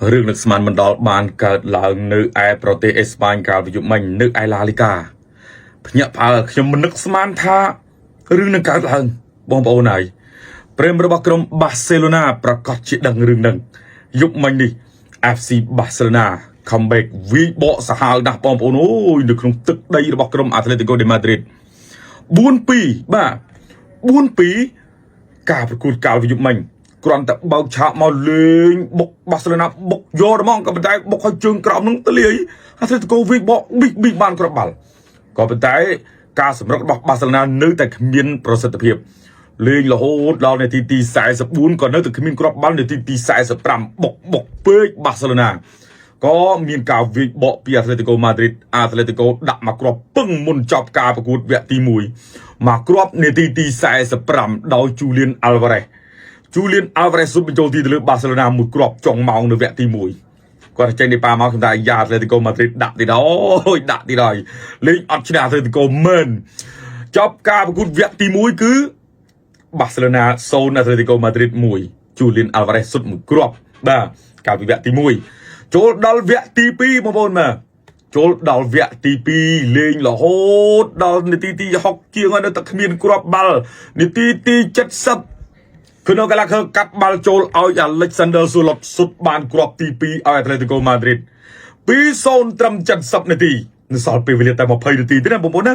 រឿងនឹកស្មានមិនដល់បានកើតឡើងនៅឯប្រទេសអេស្ប៉ាញកាលពីយប់មិញនៅឯឡាលីកាភ្ញាក់ផ្អើលខ្ញុំមិននឹកស្មានថារឿងនឹងកើតឡើងបងប្អូនហើយព្រេមរបស់ក្រុមបាសេឡូណាប្រកាសជាដឹងរឿងនឹងយប់មិញនេះ FC បាសេឡូណា comeback វាយបកសាហាវណាស់បងប្អូនអូយនៅក្នុងទឹកដីរបស់ក្រុម Atletico de Madrid 4-2បាទ4-2ការប្រកួតកាលពីយប់មិញគ្រាន់តែបើកឆាកមកលេងបុកបាសេឡូណាបុកយកហ្មងក៏ប៉ុន្តែបុកឲ្យជើងក្រោមនឹងទលាយអាត្លេទីកូវាយបកប៊ីកប៊ីកបានគ្រាប់បាល់ក៏ប៉ុន្តែការសម្រុករបស់បាសេឡូណានៅតែគ្មានប្រសិទ្ធភាពលេងរហូតដល់នាទីទី44ក៏នៅតែគ្មានគ្រាប់បាល់នាទីទី45បុកបុកពេកបាសេឡូណាក៏មានការវាយបកពីអាត្លេទីកូម៉ាឌ្រីតអាត្លេទីកូដាក់មកគ្រាប់ពឹងមុនចប់ការប្រកួតវគ្គទី1មកគ្រាប់នាទីទី45ដោយជូលៀនអាល់វ៉ារ៉េសជូលៀនអាល់វ៉ារ៉េសស៊ុតបញ្ចូលទីទៅលើបាសេឡូណាមួយគ្រាប់ចុងម៉ោងនៅវគ្គទី1គាត់ចេញនេះប៉ាមកខ្ញុំថាយ៉ាអាត្លេទីកូម៉ាឌ្រីតដាក់ទីដល់ដាក់ទីដល់លេងអត់ឈ្នះអាត្លេទីកូមែនចប់ការប្រកួតវគ្គទី1គឺបាសេឡូណា0អាត្លេទីកូម៉ាឌ្រីត1ជូលៀនអាល់វ៉ារ៉េសស៊ុតមួយគ្រាប់បាទកាលពីវគ្គទី1ចូលដល់វគ្គទី2បងប្អូនបាទចូលដល់វគ្គទី2លេងរហូតដល់នាទីទី60ជាងហើយនៅតែគ្មានគ្រាប់បាល់នាទីទី70គឺនៅកន្លះខើកាត់បាល់ចូលឲ្យ Alexander Sorloth សុតបានគ្រាប់ទី2ឲ្យ Atletico Madrid 2-0ត្រឹម70នាទីនៅសល់ពេលវេលាតែ20នាទីទេណាបងប្អូនណា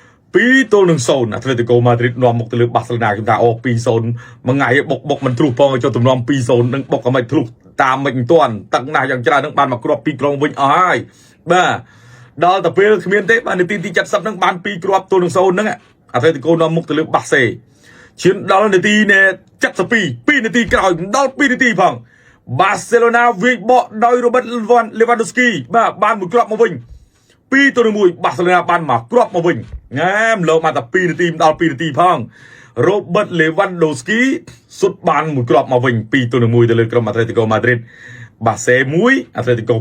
2ទល់នឹង0អាត្លេទីកូម៉ាឌ្រីតនាំមុខទៅលើបាសេឡូណាខ្ញុំថាអូ2-0មួយថ្ងៃបុកបុកមិនទ្រុះផងឲ្យចុះទំនំ2-0នឹងបុកក៏មិនទ្រុះតាមមិនទាន់តឹងណាស់យ៉ាងច្រើននឹងបានមកគ្រាប់2ក្រុងវិញអស់ហើយបាទដល់ទៅពេលគ្មានទេបាទនាទីទី70នឹងបាន2គ្រាប់ទល់នឹង0ហ្នឹងអាត្លេទីកូនាំមុខទៅលើបាសេឈានដល់នាទីនេះ72 2នាទីក្រោយដល់2នាទីផងបាសេឡូណាវាយបកដោយរ៉ូបឺតលេវ៉ាន់ដូស្គីបាទបានមួយគ្រាប់មកវិញ2ទល់នឹង1បាសេឡូណាបានមកគ្រាប់មកវិញង៉ែមលោកមកតែ2នាទីមិនដល់2នាទីផងរ៉ូបឺតលេវ៉ាន់ដូស្គីសុទ្ធបានមួយគ្រាប់មកវិញ2ទល់នឹង1ទៅលើក្រុមអាត្លេទីកូម៉ាឌ្រីតបាសេ1អាត្លេទីកូ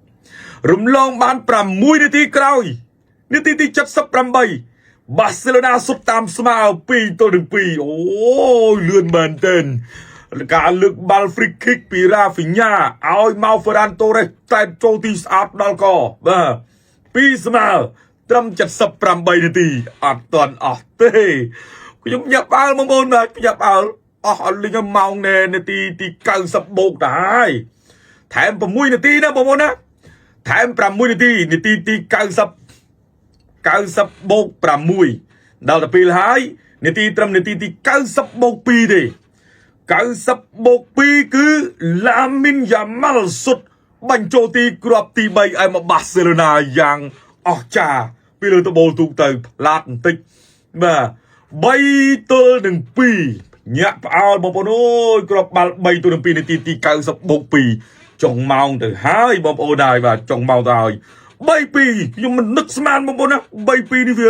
2រំលងបាន6នាទីក្រោយនាទីទី78បាសេឡូណាសុទ្ធតាមស្មើ2ទល់នឹង2អូយលឿនមែនទែនការលើកបាល់ free kick ពីរ៉ាហ្វីញ៉ាឲ្យមកហ្វេរ៉ាន់តូរ៉េសតែចូលទីស្អាតដល់កបាទ2ស្មើត្រឹម78នាទីអត់ទាន់អស់ទេខ្ញុំញាក់ផ្អើលបងប្អូនបាទញាក់ផ្អើលអស់អត់លីងម៉ោងណែនាទីទី90បូកទៅហើយថែម6នាទីណាបងប្អូនណាថែម6នាទីនាទីទី90 90បូក6ដល់ទៅពេលហើយនាទីត្រឹមនាទីទី90បូក2ទេ90បូក2គឺឡាមីនយ៉ាម៉ាល់សុតបាញ់ចូលទីគ្រាប់ទី3ឲ្យមកបាសេឡូណាយ៉ាងអស្ចារ្យពីលើដបូលទូកទៅផ្លាតបន្តិចបាទ3ទល់នឹង2ញាក់ផ្អើលបងប្អូនអើយគ្រាប់បាល់3ទល់នឹង2នាទីទី90បូក2ចុងម៉ោងទៅហើយបងប្អូនហើយបាទចុងម៉ោងទៅហើយ3 2ខ្ញុំមិននឹកស្មានបងប្អូនណា3 2នេះវា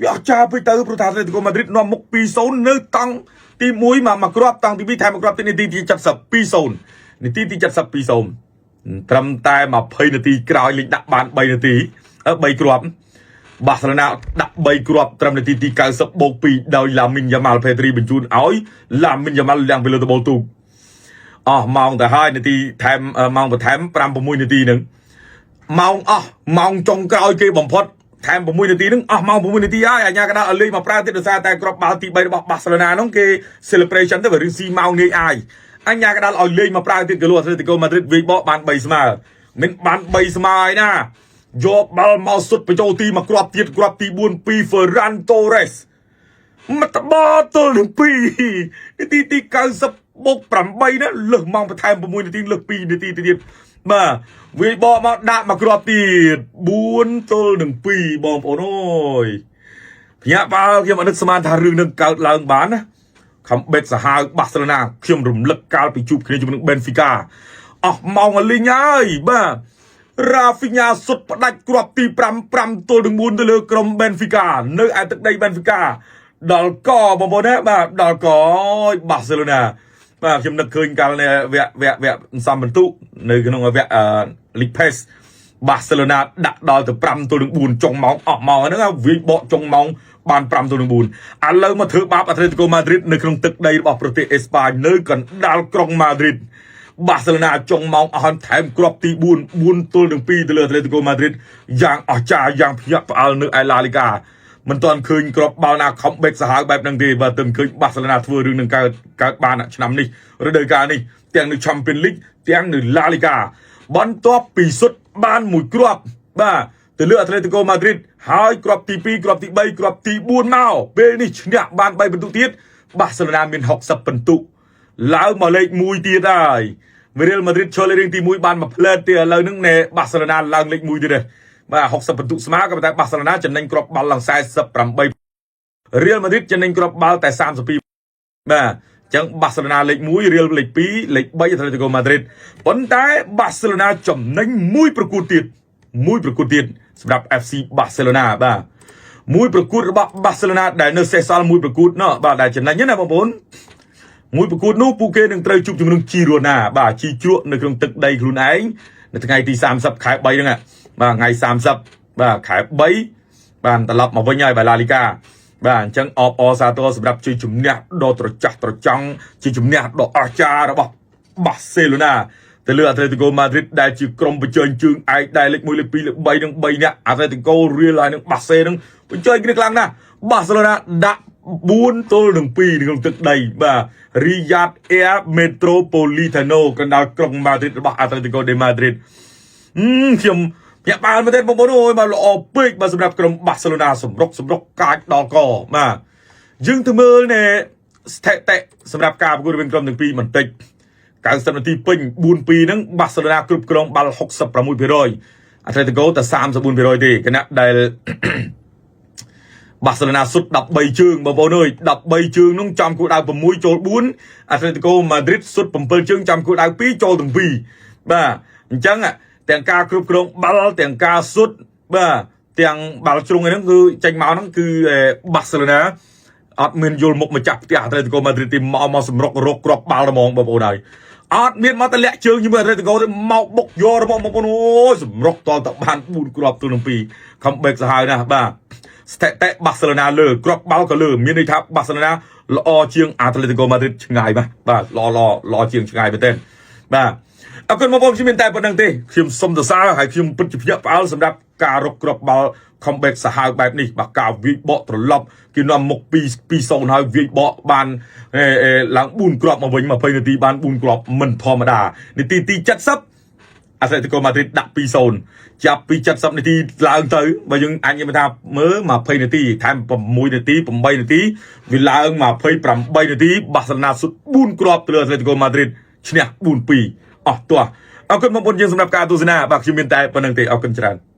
វាអស្ចារ្យពេកទៅព្រោះថាអាត្លេទីកូម៉ាឌ្រីតនាំមុខ2-0នៅតង់ទី1មកមកគ្រាប់តង់ទី2ថែមមកគ្រាប់ទីនាទីទី70 2-0នាទីទី70 2-0ត្រឹមតែ20នាទីក្រោយលេងដាក់បាន3នាទី3គ្រាប់បាសេឡូណាដាក់3គ្រាប់ត្រឹមនាទីទី90បូក2ដោយឡាមីនយ៉ាម៉ាល់ផេទ្រីបញ្ជូនឲ្យឡាមីនយ៉ាម៉ាល់លៀងពីលើដបូលទូកអស់ម៉ោងទៅហើយនាទីថែមម៉ោងបន្ថែម5 6នាទីហ្នឹងម៉ោងអស់ម៉ោងចុងក្រោយគេបំផុតថែម6នាទីហ្នឹងអស់ម៉ោង6នាទីហើយអាញាកដាឲ្យលេងមកប្រើទៀតដោយសារតែគ្រាប់បាល់ទី3របស់បាសេឡូណាហ្នឹងគេ celebration ទៅវារឿងស៊ីម៉ោងនាយអាយអញ្ញាកដាឲ្យលេងមកប្រើទៀតគីឡូអាត្លេទីកូម៉ាឌ្រីតវាយបកបាន3ស្មើមិនបាន3ស្មើហើយណាយកបាល់មកសុទ្ធបញ្ចូលទីមកគ្រាប់ទៀតគ្រាប់ទី4ពី Ferran Torres មកតបទល់នឹង2នាទីទី90បូក8ណាលើសម៉ោងបន្ថែម6នាទីលើស2នាទីទៅទៀតបាទវាយបកមកដាក់មកគ្រាប់ទៀត4ទល់នឹង2បងប្អូនអើយភ្ញាក់បាល់ខ្ញុំអត់នឹកស្មានថារឿងនឹងកើតឡើងបានណាcomeback សាហាវបាសេឡូណាខ្ញុំរំលឹកកាលពីជួបគ្នាជាមួយនឹងបេនហ្វីកាអស់ម៉ោងអលីងហើយបាទរ៉ាហ្វីញ៉ាសុទ្ធផ្ដាច់គ្រាប់ទី5 5ទល់នឹង4ទៅលើក្រុមបេនហ្វីកានៅឯទឹកដីបេនហ្វីកាដល់កបងប្អូនណាបាទដល់កបាសេឡូណាបាទខ្ញុំនឹកឃើញកាលនេះវគ្គវគ្គវគ្គសំបន្ទុនៅក្នុងវគ្គលីកផេសបាសេឡូណាដាក់ដល់ទៅ5ទល់នឹង4ចុងម៉ោងអស់ម៉ោងហ្នឹងវាយបកចុងម៉ោងបាន5ទល់នឹង4ឥឡូវមកធ្វើបាបអាត្លេទីកូម៉ាឌ្រីតនៅក្នុងទឹកដីរបស់ប្រទេសអេស្ប៉ាញនៅកណ្ដាលក្រុងម៉ាឌ្រីត បាសេឡូណាចុងម៉ោងអស់ថែមគ្រាប់ទី4 4ទល់នឹង2ទៅលើអាត្លេទីកូម៉ាឌ្រីតយ៉ាងអស្ចារ្យយ៉ាងភ្ញាក់ផ្អើលនៅឯឡាលីកាមិនទាន់ឃើញគ្រាប់បាល់ណាcomeback សាហាវបែបហ្នឹងទេបើទើបឃើញបាសេឡូណាធ្វើរឿងនឹងកើតកើតបានឆ្នាំនេះរដូវកាលនេះទាំងនៅ Champions League ទាំងនៅឡាលីកាបន្ទាប់ពីសុទ្ធបានមួយគ្រាប់បាទទៅលើអាត្លេទីកូម៉ាឌ្រីតហើយគ្រាប់ទី2គ្រាប់ទី3គ្រាប់ទី4មកពេលនេះឈ្នះបាន3ពិន្ទុទៀតបាសេឡូណាមាន60ពិន្ទុឡើងមកលេខ1ទៀតហើយរៀលម៉ាឌ្រីតចូលលេខរៀងទី1បានមួយផ្លែតទៀតឥឡូវហ្នឹងណែបាសេឡូណាឡើងលេខ1ទៀតទេបាទ60ពិន្ទុស្មើក៏ប៉ុន្តែបាសេឡូណាចំណេញគ្រាប់បាល់ឡើង48រៀលម៉ាឌ្រីតចំណេញគ្រាប់បាល់តែ32បាទចឹងបាសេឡូណាលេខ1រៀលលេខ2លេខ3អាត្លេទីកូម៉ាឌ្រីតប៉ុន្តែបាសេឡូណាចំណេញមួយប្រកួតទៀតមួយប្រកួតទៀតសម្រាប់ FC បាសេឡូណាបាទមួយប្រកួតរបស់បាសេឡូណាដែលនៅសេសសល់មួយប្រកួតណោះបាទដែលចំណេញណាបងប្អូនមួយប្រកួតនោះពួកគេនឹងត្រូវជួបជាមួយនឹងជីរ៉ូណាបាទជីជ្រក់នៅក្នុងទឹកដីខ្លួនឯងនៅថ្ងៃទី30ខែ3ហ្នឹងបាទថ្ងៃ30បាទខែ3បានត្រឡប់មកវិញហើយបាទឡាលីកាបាទអញ្ចឹងអបអសាទរសម្រាប់ជ័យជំនះដ៏ត្រចះត្រចង់ជាជំនះដ៏អស្ចារ្យរបស់បាសេឡូណាទៅលើអាត្លេទីកូម៉ាឌ្រីតដែលជាក្រុមបញ្ជើញជើងឯកដែលលេខ1លេខ2លេខ3និង3នាក់អាត្លេទីកូរៀលហើយនិងបាសេនឹងបញ្ជើញគ្នាខ្លាំងណាស់បាសេឡូណាដាក់4ទល់នឹង2នៅក្នុងទឹកដីបាទរីយ៉ាតអែមេត្រូប៉ូលីតាណូកណ្ដាលក្រុងម៉ាឌ្រីតរបស់អាត្លេទីកូដេម៉ាឌ្រីតខ្ញុំញាក់បានមែនទេបងប្អូនអូយបាទល្អពេកបាទសម្រាប់ក្រុមបាសេឡូណាសម្រុកសម្រុកកាចដល់កបាទយើងទៅមើលណែស្ថិតិសម្រាប់ការប្រកួតរវាងក្រុមទាំងពីរបន្តិច90នាទីពេញ4-2ហ្នឹងបាសេឡូណាគ្រប់គ្រងបាល់66%អាត្លេទីកូតែ34%ទេខណៈដែលបាសេឡូណាសុទ្ធ13ជើងបងប្អូនអើយ13ជើងនោះចំគោលដៅ6ចូល4អាត្លេទីកូម៉ាឌ្រីតសុទ្ធ7ជើងចំគោលដៅ2ចូលទាំង2បាទអញ្ចឹងទាំងការគ្រប់គ្រងបាល់ទាំងការសុទ្ធបាទទាំងបាល់ជ្រុងហ្នឹងគឺចេញមកហ្នឹងគឺបាសេឡូណាអត់មានយល់មុខម្ចាស់ផ្ទះអាត្លេទីកូម៉ាឌ្រីតទីមកមកសម្រុករកគ្រាប់បាល់ហ្មងបងប្អូនហើយអត់មានមកតម្លាក់ជើងជាមួយអាត្លេទីកូទេមកបុកយករបស់បងប្អូនអូយសម្រុកតតបាន4គ្រាប់ទល់នឹង2comeback សាហាវណាស់បាទស្ថិតិបាសេឡូណាលើគ្រាប់បាល់ក៏លើមានន័យថាបាសេឡូណាល្អជាងអាត្លេទីកូម៉ាឌ្រីតឆ្ងាយបាទបាទល្អល្អល្អជាងឆ្ងាយមែនទែនបាទអរគុណបងប្អូនខ្ញុំមានតែប៉ុណ្្នឹងទេខ្ញុំសុំសរសើរហើយខ្ញុំពិតជាភ្ញាក់ផ្អើលសម្រាប់ការរកគ្រាប់បាល់ comeback សាហាវបែបនេះបាទការវាយបកត្រឡប់គេនាំមុខ2 2-0ហើយវាយបកបានឡើង4គ្រាប់មកវិញ20នាទីបាន4គ្រាប់មិនធម្មតានាទីទី70អាត្លេទីកូម៉ាឌ្រីតដាក់2-0ចាប់ពី70នាទីឡើងទៅបើយើងអាចនិយាយថាមើល20នាទីថែម6នាទី8នាទីវាឡើង28នាទីបាសេឡូណាសុទ្ធ4គ្រាប់ទៅលើអាត្លេទីកូម៉ាឌ្រីតឈ្នះ4-2អស់ទាស់អរគុណបងប្អូនយើងសម្រាប់ការទស្សនាបាទខ្ញុំមានតែប៉ុណ្្នឹងទេអរគុណច្រើន។